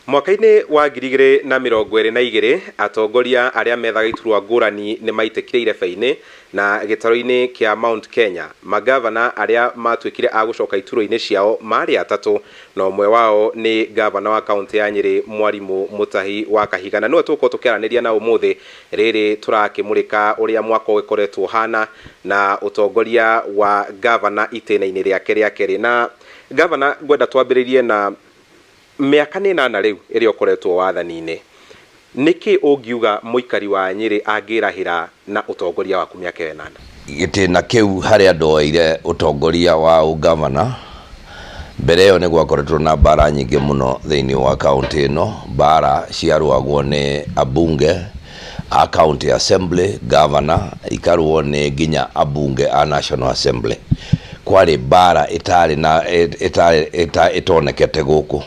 Mwaka-inĩ wa 2022, atongoria arĩa methaga iturwa ngũrani nĩ maitĩkire irebe-inĩ na gĩtarũ-inĩ kĩa Mount Kenya. Magavana arĩa matuĩkire a gũcoka iturwa-inĩ ciao marĩ atatũ, na ũmwe wao nĩ gavana wa kaũntĩ ya Nyĩrĩ, Mwarimũ Mutahi wa Kahiga. Na nĩwe tũgũkorwo tũkĩaranĩria na ũmũthĩ rĩrĩ tũrakĩmũrĩka ũrĩa mwaka ũgĩkoretwo ũhana na ũtongoria wa gavana itĩna-inĩ rĩake rĩa kerĩ. Na gavana, ngwenda twambĩrĩrie na mĩaka nĩ 8 rĩu ĩrĩa ũkoretwo wathani-inĩ. Nĩkĩ ũngiuga mũikari wa Nyĩrĩ angĩrahĩra na ũtongoria waku mĩaka ĩyo 8? Gĩtĩna kĩu harĩa ndoeire ũtongoria wa ũgavana, mbere ĩyo nĩ gwakoretwo na mbara nyingĩ mũno thĩinĩ wa kaũntĩ ĩno. Mbara ciarũagwo nĩ ambunge a county assembly, governor, ikarũo nĩ nginya ambunge a National Assembly. Kwarĩ mbara ĩtarĩ na ĩtarĩ ĩtonekete gũkũ,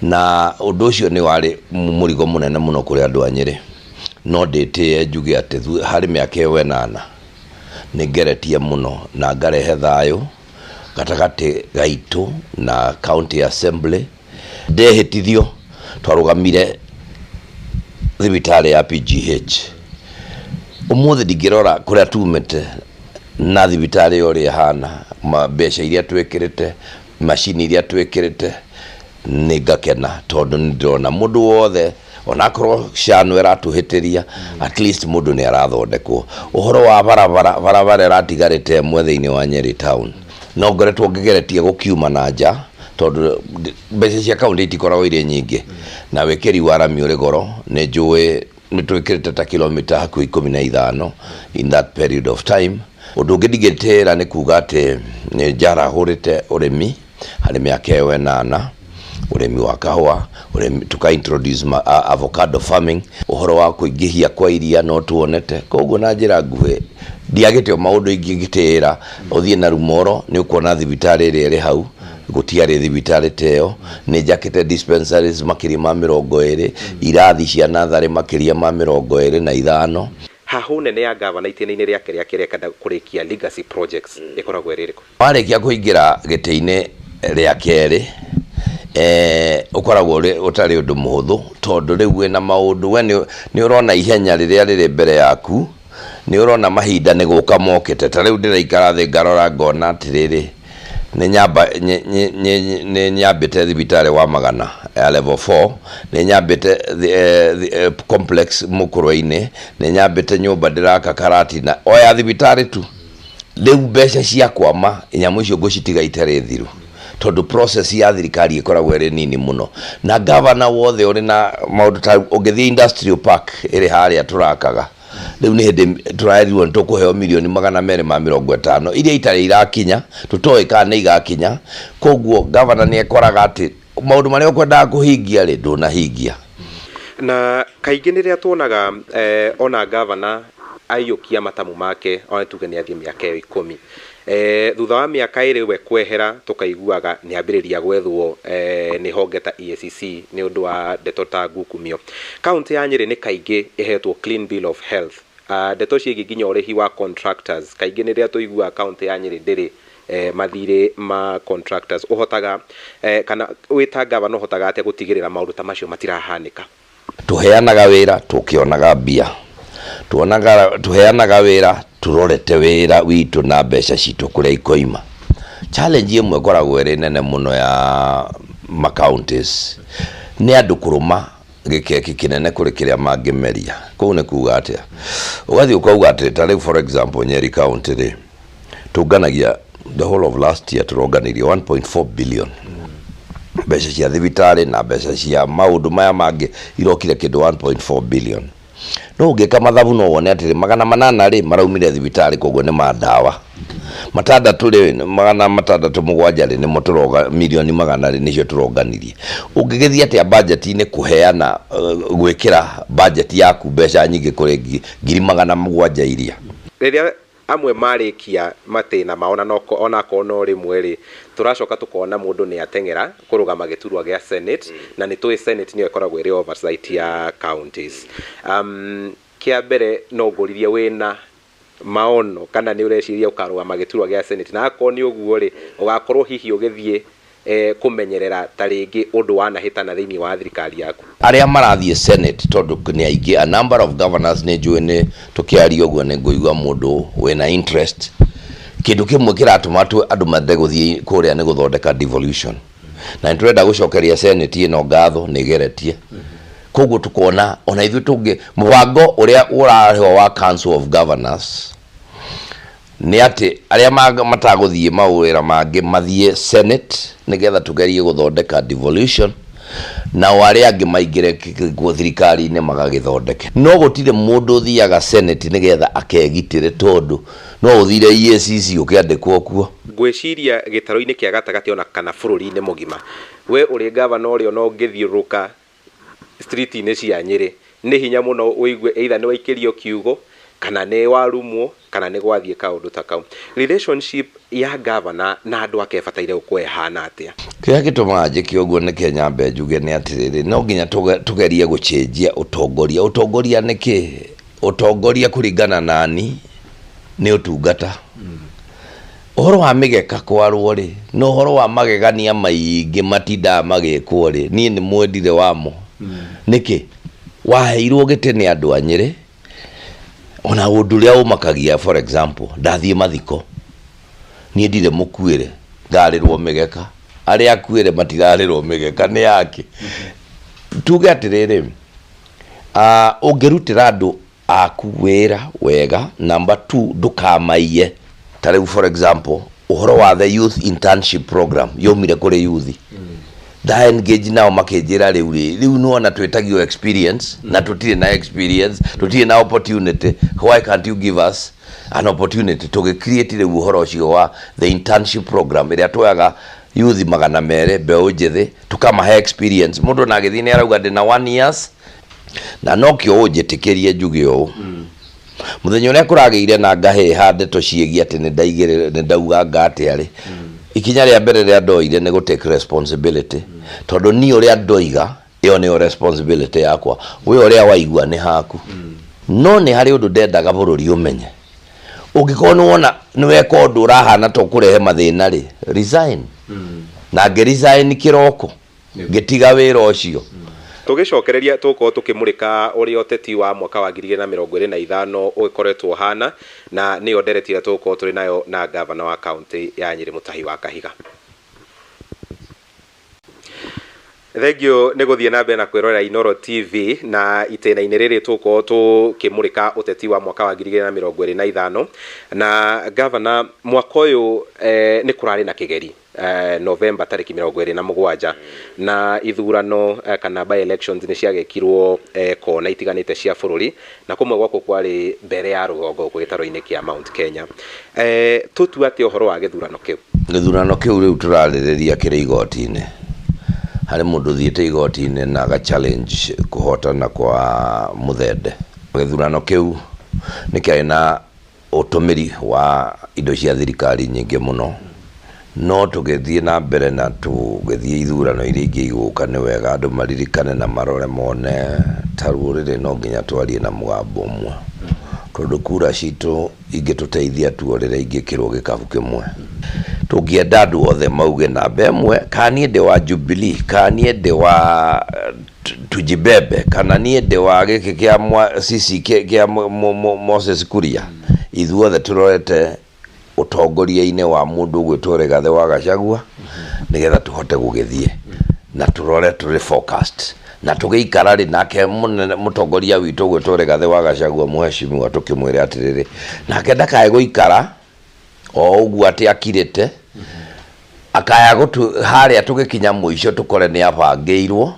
na ũndũ ũcio nĩ warĩ mũrigo mũnene mũno kũrĩ andũ a Nyĩrĩ. No ndĩtĩe njuge atĩ harĩ mĩaka ĩyo 8 nĩ ngeretie mũno na ngarehe thayũ gatagatĩ gaitũ na county assembly. Ndehĩtithio twarũgamire thibitarĩ ya PGH. Ũmũthĩ ndingĩrora kũrĩa tumĩte na thibitarĩ ĩyo ũrĩa ĩhana, mbeca iria twĩkĩrĩte, macini iria twĩkĩrĩte, nĩ ngakena tondũ nĩ ndĩrona mũndũ wothe, onakorwo SHA no ĩratũhĩtĩria, at least mũndũ nĩ arathondekwo. Ũhoro wa barabara, barabara ĩratigarĩte ĩmwe thĩinĩ wa Nyeri town, no ngoretwo ngĩgeretie gũkiuma na nja tondũ mbeca cia kaũntĩ itikoragwo irĩ nyingĩ na wĩkĩri wa rami ũrĩ goro. Nĩ njũĩ nĩ twĩkĩrĩte ta kilomita hakuhĩ 15 in that period of time. Ũndũ ũngĩ ndingĩtĩra nĩ kuga atĩ nĩ njarahũrĩte ũrĩmi harĩ mĩaka ĩyo 8, ũrĩmi wa kahũa, ũrĩmi tuka introduce avocado farming, ũhoro wa kũingĩhia kwa iria no tuonete. Koguo na njĩra nguhĩ, ndiagĩte o maũndũ ingĩgĩtĩĩra. Ũthiĩ na Rumoro nĩ ũkuona thibitarĩ ĩrĩa ĩrĩ hau, gũtiarĩ thibitarĩ ta ĩyo. Nĩ njakĩte dispensaries makĩria ma 20, irathi cia natharĩ makĩria ma 25. Hahũ nene ya gavana itĩna-inĩ rĩake rĩa kerĩ akenda kũrĩkia legacy projects ĩkoragwo ĩrĩ ĩrĩkũ? Warĩkia kũingĩra gĩtĩ-inĩ rĩa kerĩ, ũkoragwo ũtarĩ ũndũ mũhũthũ tondũ rĩu wĩna maũndũ we nĩ ũrona ihenya rĩrĩa rĩrĩ mbere yaku, nĩ ũrona mahinda nĩ gũka mokĩte. Ta rĩu ndĩraikara thĩ ngarora ngona atĩrĩrĩ, nĩ nyambĩte thibitarĩ wa Magana ya level 4, nĩ nyambĩte complex Mũkũrwe-inĩ, nĩ nyambĩte nyũmba ndĩraka Karatina, o ya thibitarĩ tu. Rĩu mbeca ciakwama, nyamũ icio ngũcitiga itarĩ thiru tondũ process ya thirikari ĩkoragwo ĩrĩ nini mũno. Na gavana wothe ũrĩ na maũndũ ta ũngĩthiĩ industrial park ĩrĩ harĩa tũrakaga rĩu, nĩ hĩndĩ tũraerirwo nĩ tũkũheo mirioni 250 iria itarĩ irakinya, tũtoĩ kana nĩ igakinya. Koguo gavana nĩ ekoraga atĩ maũndũ marĩa ũkwendaga kũhingia rĩ, ndũnahingia. Na kaingĩ nĩrĩa tuonaga ona gavana aiyũkia matamu make, ona tuge nĩ athiĩ mĩaka ĩyo 10, thutha wa mĩaka 2 we kwehera, tũkaiguaga nĩ ambĩrĩria gwethwo nĩ honge ta EACC nĩ ũndũ wa ndeto ta ngukumio. Kaũntĩ ya Nyĩrĩ nĩ kaingĩ ĩhetwo clean bill of health. Ndeto ciĩgiĩ nginya ũrĩhi wa contractors, kaingĩ nĩrĩa tũiguaga kaũntĩ ya Nyĩrĩ ndĩrĩ mathirĩ ma contractors. Ũhotaga kana wĩ ta gavana ũhotaga atĩa gũtigĩrĩra maũndũ ta macio matirahanĩka? Tũheanaga wĩra tũkĩonaga mbia, tuonaga tũheanaga wĩra tũrorete wĩra witũ na mbeca citũ kũrĩa ikoima. Challenge ĩmwe ĩkoragwo ĩrĩ nene mũno ya ma counties nĩ andũ kũrũma gĩkeki kĩnene kũrĩ kĩrĩa mangĩmeria. Kũu nĩ kuga atĩa? Ũgathiĩ ũkauga atĩ ta rĩu, for example, Nyeri County rĩ, tũnganagia the whole of last year tũronganirie 1.4 billion. Mbeca cia thibitarĩ na mbeca cia maũndũ maya mangĩ irokire kĩndũ 1.4 billion. No ũngĩka mathabu no wone atĩrĩ, 800 rĩ maraumire thibitarĩ, koguo nĩ ma ndawa. Matandatũ rĩ, 607 rĩ, nĩmo tũroga, mirioni 100 rĩ, nĩcio tũronganirie. Ũngĩgĩthiĩ atĩa budget-inĩ kũheana gwĩkĩra budget yaku mbeca nyingĩ kũrĩ 700,000 iria? Rĩrĩa amwe marĩkia matĩna mao na onakorwo no rĩmwe rĩ, tũracoka tũkona mũndũ nĩ ateng'era kũrũgama gĩturwa gĩa Senate, na nĩ tũĩ Senate nĩyo ĩkoragwo ĩrĩ oversight ya counties. Kĩa mbere no ngũririe, wĩna maono kana nĩ ũreciria ũkarũgama gĩturwa gĩa Senate? Na akorwo nĩ ũguo rĩ, ũgakorwo hihi ũgĩthiĩ Kũmenyerera ta rĩngĩ ũndũ wanahĩtana thĩinĩ wa thirikari yaku. Arĩa marathiĩ Senate, tondũ nĩ aingĩ, a number of governors, nĩ njũĩ nĩ tũkĩaria ũguo nĩ ngũigua mũndũ wĩna interest. Kĩndũ kĩmwe kĩratũma andũ mende gũthiĩ kũrĩa nĩ gũthondeka devolution, na nĩ tũrenda gũcokeria Senate ĩno ngatho nĩ ĩgeretie. Koguo tũkona ona ithuĩ tũngĩ mũbango ũrĩa ũrarĩho wa Council of Governors nĩ atĩ arĩa matagũthiĩ mawĩra mangĩ mathiĩ Senate nĩgetha tũgerie gũthondeka devolution, nao arĩa angĩ maingĩre thirikari-inĩ magagĩthondeke. No gũtirĩ mũndũ ũthiaga Senate nĩgetha akegitĩre, tondũ no ũthire EACC ũkĩandĩkwo kuo. Ngwĩciria gĩtarũ-inĩ kĩa gatagatĩ ona kana bũrũri-inĩ mũgima, we ũrĩ gavana ũrĩa ona ũngĩthiũrũrũka street-inĩ cia Nyĩrĩ nĩ hinya mũno ũigue either nĩ waikĩrio kiugo kana nĩ warumwo kana nĩ gwathiĩ kaũndũ ta kau. Relationship ya gavana na andũ ake ĩbataire gũkorwo ĩhana atĩa? Kĩrĩa gĩtũmaga njĩke ũguo nĩ nyambe njuge nĩ atĩrĩrĩ, no nginya tũgerie gũcenjia ũtongoria. Ũtongoria nĩ kĩ? Ũtongoria kũringana nani nĩ ũtungata. Ũhoro wa mĩgeka kwarwo rĩ, na ũhoro wa magegania maingĩ matindaga magĩkwo rĩ, niĩ nĩ mwendire wamo. Nĩkĩ waheirwo gĩtĩ nĩ andũ a Nyĩrĩ? Ona ũndũ ũrĩa ũmakagia, for example, ndathiĩ mathiko, niĩ ndirĩ mũkuĩre, ngarĩrwo mĩgeka, arĩa akuĩre matirarĩrwo mĩgeka nĩ yake. Tuge atĩrĩrĩ, ũngĩrutĩra andũ aku wĩra wega, number two, ndũkamaiye. Ta rĩu, for example, ũhoro wa the youth internship program yaumire kũrĩ youth. Nda engage nao makĩnjĩra, rĩu rĩ, rĩu nĩwona twĩtagio experience na tũtirĩ na experience, tũtirĩ na opportunity, why can't you give us an opportunity? Tũgĩ create rĩu ũhoro ũcio wa the internship program ĩrĩa tuoyaga youth 200, mbeũ njĩthĩ, tũkamahe experience. Mũndũ ona agĩthiĩ nĩ arauga ndĩna one years. Na nokĩo ũnjĩtĩkĩrie njuge ũũ, mũthenya ũrĩa kũragĩire na ngahĩha ndeto ciĩgiĩ atĩ nĩ ndaigĩrĩra, nĩ ndauga nga atĩa rĩ, ikinya rĩa mbere rĩa ndoire nĩ gũ take responsibility, tondũ niĩ ũrĩa ndoiga ĩyo nĩyo responsibility yakwa, we ũrĩa waigua nĩ haku. No nĩ harĩ ũndũ ndendaga bũrũri ũmenye: ũngĩkorwo nĩ wona nĩ weka ũndũ ũrahana ta ũkũrehe mathĩna rĩ, resign. Na ngĩ resign kĩroko, ngĩtiga wĩra ũcio. Tũgĩcokereria tũgũkorwo tũkĩmũrĩka ũrĩa ũteti wa mwaka wa 2025 ũgĩkoretwo ũhana, na nĩyo ndereti ĩrĩa tũgũkorwo tũrĩ nayo na gavana wa kaũntĩ ya Nyĩrĩ, Mũtahi wa Kahiga. Thengio nĩ gũthiĩ na mbere na kwĩrorera Inooro TV, na itĩna-inĩ rĩrĩ tũgũkorwo tũkĩmũrĩka ũteti wa mwaka wa 2025. Na gavana, mwaka ũyũ nĩ kũrarĩ na kĩgeri November tarĩki 27, na ithurano kana by elections nĩ ciagĩkirwo kona itiganĩte cia bũrũri, na kũmwe gwakuo kwarĩ mbere ya rũgongo gũkũ gĩtarũ-inĩ kĩa Mount Kenya. Tũtue atĩa ũhoro wa gĩthurano kĩu? Gĩthurano kĩu rĩu tũrarĩrĩria kĩrĩ igoti-inĩ. Harĩ mũndũ ũthiĩte igoti-inĩ na aga challenge kũhotana kwa Mũthende. Gĩthurano kĩu nĩ kĩarĩ na ũtũmĩri wa indo cia thirikari nyingĩ mũno. No tũgĩthiĩ na mbere na tũgĩthiĩ ithurano iria ingĩ igũka, nĩ wega andũ maririkane na marore mone ta rũrĩrĩ no nginya twarie na mũgambo ũmwe, tondũ kura citũ ingĩtũteithia tuo rĩrĩa ingĩkĩrwo gĩkabu kĩmwe. Tũngĩenda andũ othe mauge namba ĩmwe, kana niĩ ndĩ wa Jubilee, kana niĩ ndĩ wa Tujibebe, kana niĩ ndĩ wa gĩkĩ kĩa sisi kĩa Moses Kuria, ithuothe tũrorete ũtongoria-inĩ wa mũndũ ũgwĩtwo Rigathĩ wa Gachagua, nĩgetha tũhote gũgĩthiĩ na tũrore tũrĩ focused na tũgĩikara rĩ nake mũnene mũtongoria witũ ũgwĩtwo Rigathĩ wa Gachagua, mũheshimiwa, tũkĩmwĩre atĩrĩrĩ, nake ndakae gũikara o ũguo atĩ akirĩte akaya gũtu harĩa tũgĩkinya mũico tũkore nĩ abangĩirwo,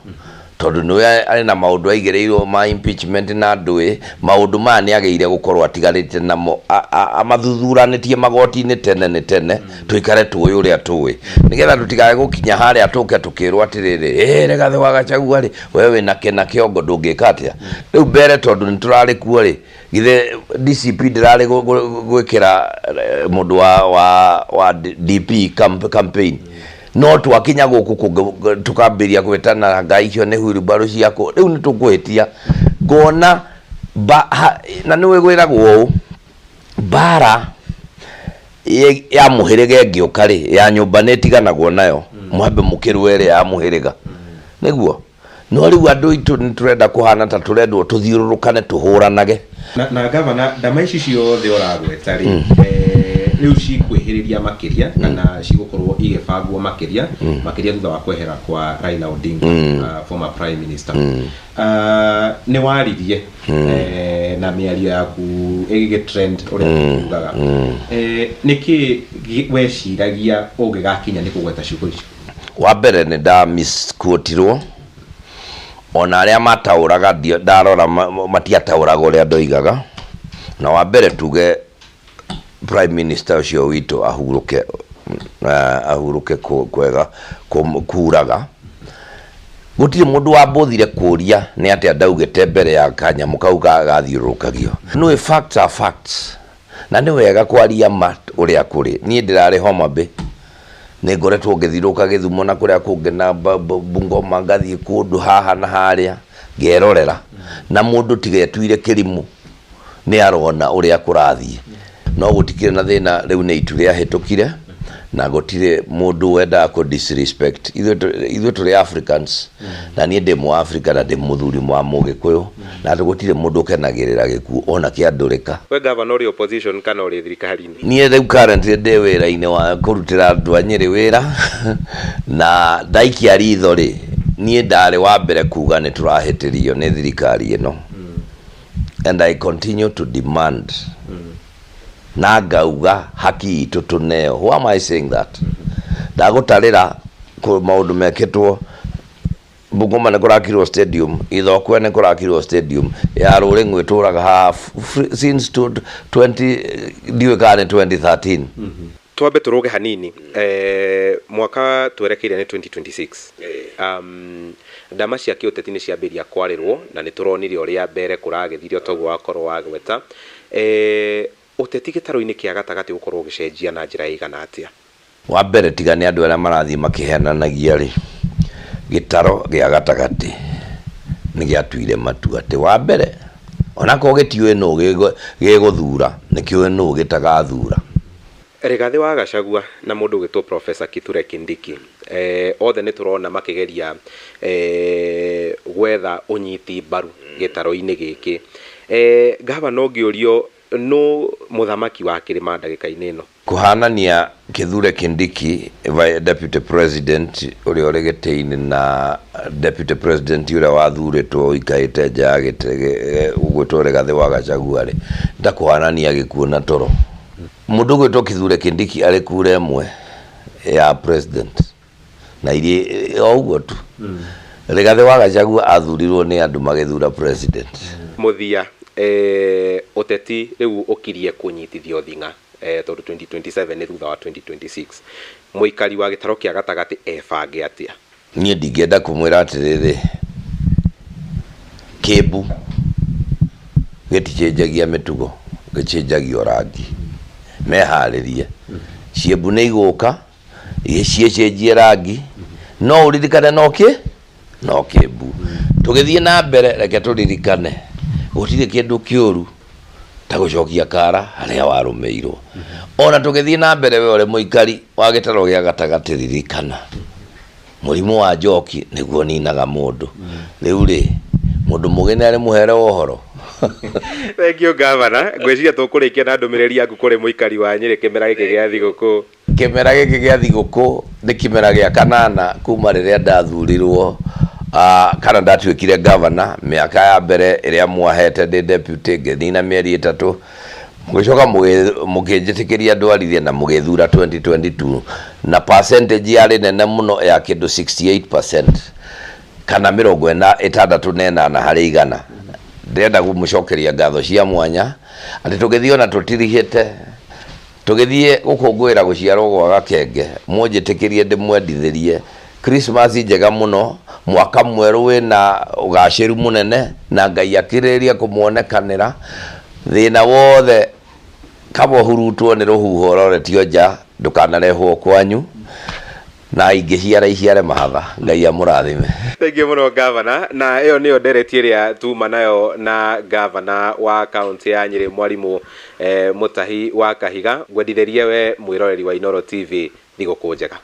tondũ nĩwe arĩ na maũndũ aigĩrĩirwo ma impeachment na ndũĩ maũndũ maya nĩ agĩire gũkorwo atigarĩte namo amathuthuranĩtie magoti-inĩ tene nĩ tene, tũikare tũĩ ũrĩa tũĩ, nĩgetha tũtikae gũkinya harĩa tũke tũkĩrwo atĩrĩrĩ, ĩ Rigathĩ wa Gachagua rĩ, we wĩna kĩna kĩongo, ndũngĩka atĩa rĩu mbere, tondũ nĩ tũrarĩ kuo rĩ. Githĩ DCP ndĩrarĩ gwĩkĩra mũndũ wa DP campaign? No twakinya gũkũ kũngĩ tũkambĩrĩria gwĩtana ngai icio nĩ huirubarũ ciakũ, rĩu nĩ tũkũhĩtia. Ngona na nĩ gwĩragwo ũũ, mbara ya mũhĩrĩga ĩngĩũka rĩ, ya nyũmba nĩ ĩtiganagwo nayo. Mwambe mũkĩrũe ĩrĩa ya mũhĩrĩga nĩguo. No rĩu andũ aitũ nĩ tũrenda kũhana ta tũrendwo tũthiũrũrũkane tũhũranage. Na gavana, ndama ici ciothe ũragweta rĩ, rĩu cikwĩhĩrĩria makĩria kana cigũkorwo igĩbangwo makĩria makĩria thutha wa kwehera kwa Raila Odinga, former prime minister. Nĩ waririe na mĩario yaku ĩgĩgĩ trend ũrĩa tugaga. Nĩkĩ weciragia ũngĩgakinya nĩ kũgweta ciugo icio? Wa mbere, nĩ nda misquotirwo, ona arĩa mataũraga ndarora matiataũraga ũrĩa ndoigaga. Na wa mbere, tuge prime minister ũcio witũ ahurũke, ahurũke kwega kuraga. Gũtirĩ mũndũ wambũthire kũria nĩ atĩa ndaugĩte mbere ya kanyamũ kau gathiũrũrũkagio. Nĩũĩ, facts are facts, na nĩ wega kwaria ma ũrĩa kũrĩ. Niĩ ndĩrarĩ Homa Bay, nĩ ngoretwo ngĩthiũrũrũka Gĩthumo na kũrĩa kũngĩ na Bungoma, ngathiĩ kũndũ haha na harĩa ngerorera, na mũndũ tiga etuire kĩrimũ nĩ arona ũrĩa kũrathiĩ. No gũtikĩrĩ na thĩna, rĩu nĩ itu rĩahĩtũkire na gũtirĩ mũndũ wendaga kũ disrespect. Ithuĩ tũrĩ Africans, na niĩ ndĩ mũ Africa na ndĩ mũthuri wa Mũgĩkũyũ, na gũtirĩ mũndũ ũkenagĩrĩra gĩkuũ ona kĩa ndũrĩka. We gavana, ũrĩ opposition kana ũrĩ thirikari-inĩ? Niĩ rĩu currently ndĩ wĩra-inĩ wa kũrutĩra andũ a Nyĩrĩ wĩra, na ndaikia ritho rĩ, niĩ ndarĩ wa mbere kuga nĩ tũrahĩtĩrio nĩ thirikari ĩno, and I continue to demand na ngauga haki itũ tũneo. Who am I saying that? Ndagũtarĩra maũndũ mekĩtwo Bungoma, nĩ kũrakirwo stadium. Ithokwe nĩ kũrakirwo stadium ya Rũrĩng'u ĩtũraga haha since 20, ndiũĩ kana nĩ 2013. Twambe tũrũge hanini. Mwaka twerekeire nĩ 2026. Ndama cia kĩũteti nĩ ciambĩrĩria kwarĩrwo na nĩ tũronire ũrĩa mbere kũragĩthire toguo wakorwo wagweta. Ũteti gĩtarũ-inĩ kĩa gatagatĩ gũkorwo ũgĩcenjia na njĩra ĩigana atĩa? Wa mbere, tiga nĩ andũ arĩa marathiĩ makĩhenanagia rĩ, gĩtaro gĩa gatagatĩ nĩ gĩatuire matua atĩ wa mbere, onakorwo gĩtiũĩ nũ gĩgũthura, nĩ kĩũĩ nũ gĩtagathura. Rigathĩ wa Gachagua na mũndũ ũgĩtwo Professor Kithure Kindiki, othe nĩ tũrona makĩgeria gwetha ũnyiti mbaru gĩtaro-inĩ gĩkĩ. Gavana, ũngĩũrio nũ mũthamaki wa kĩrĩma ndagĩka-inĩ ĩno? Kũhanania Kithure Kindiki, deputy president ũrĩa ũrĩ gĩtĩ-inĩ, na deputy president ũrĩa wathurĩtwo ũikarĩte nja ya gĩtĩ ũgwĩtwo Rigathĩ wa Gachagua rĩ, nĩ ta kũhanania gĩkuũ na toro. Mũndũ ũgwĩtwo Kithure Kindiki arĩ kura ĩmwe ya president na iria o ũguo tu. Rigathĩ wa Gachagua athurirwo nĩ andũ magĩthura president. Mũthia, ũteti rĩu ũkirie kũnyitithio thing'a, tondũ 2027 nĩ thutha wa 2026. Mũikari wa gĩtaro kĩa gatagatĩ ebange atĩa? Niĩ ndingĩenda kũmwĩra atĩrĩrĩ, kĩmbu gĩtichenjagia mĩtugo, gĩchenjagia o rangi. Meharĩrie, ciĩmbu nĩ igũka ciĩcenjie rangi, no ũririkane no kĩ no kĩmbu. Tũgĩthiĩ na mbere, reke tũririkane gũtirĩ kĩndũ kĩũru ta gũcokia kara harĩa warũmĩirwo. Ona tũgĩthiĩ na mbere, we ũrĩ mũikari wa gĩtaro gĩa gatagatĩ, ririkana mũrimũ wa njoki nĩguo ninaga mũndũ. Rĩu rĩ, mũndũ mũgĩ nĩ arĩ mũhere wa ũhoro. Thank you, gavana. Ngwĩciria tũkũrĩkia na ndũmĩrĩri yaku kũrĩ mũikari wa Nyĩrĩ kĩmera gĩkĩ gĩa thigũkũ. Kĩmera gĩkĩ gĩa thigũkũ nĩ kĩmera gĩa kanana kuma rĩrĩa ndathurirwo kana ndatuĩkire gavana. Mĩaka ya mbere ĩrĩa mwahete ndĩ deputy, ngĩnina mĩeri 3, mũgĩcoka mũkĩnjĩtĩkĩria ndwarithie na mũgĩthura 2022 na percentage yarĩ nene mũno ya kĩndũ 68% kana 68%. Ndĩrenda kũmũcokeria ngatho cia mwanya atĩ tũgĩthiĩ ona tũtirihĩte tũgĩthiĩ gũkũngũĩra gũciarwo gwa Gakenge. Mũnjĩtĩkĩrie ndĩmwendithĩrie Christmas njega mũno, mwaka mwerũ wĩna ũgacĩru mũnene, na Ngai akĩrĩrĩria kũmuonekanĩra. Thĩna wothe kaba ũhurutwo nĩ rũhuho ũroretio nja, ndũkanarehwo kwanyu, na ingĩciara iciare mahatha. Ngai amũrathime. Thank you mũno, gavana. Na ĩyo nĩyo ndereti ĩrĩa tuma nayo na gavana wa kaunti ya Nyĩrĩ, mwarimũ Mutahi wa Kahiga. Ngwendithĩrie we mwĩroreri wa Inooro TV thigũkũ njega.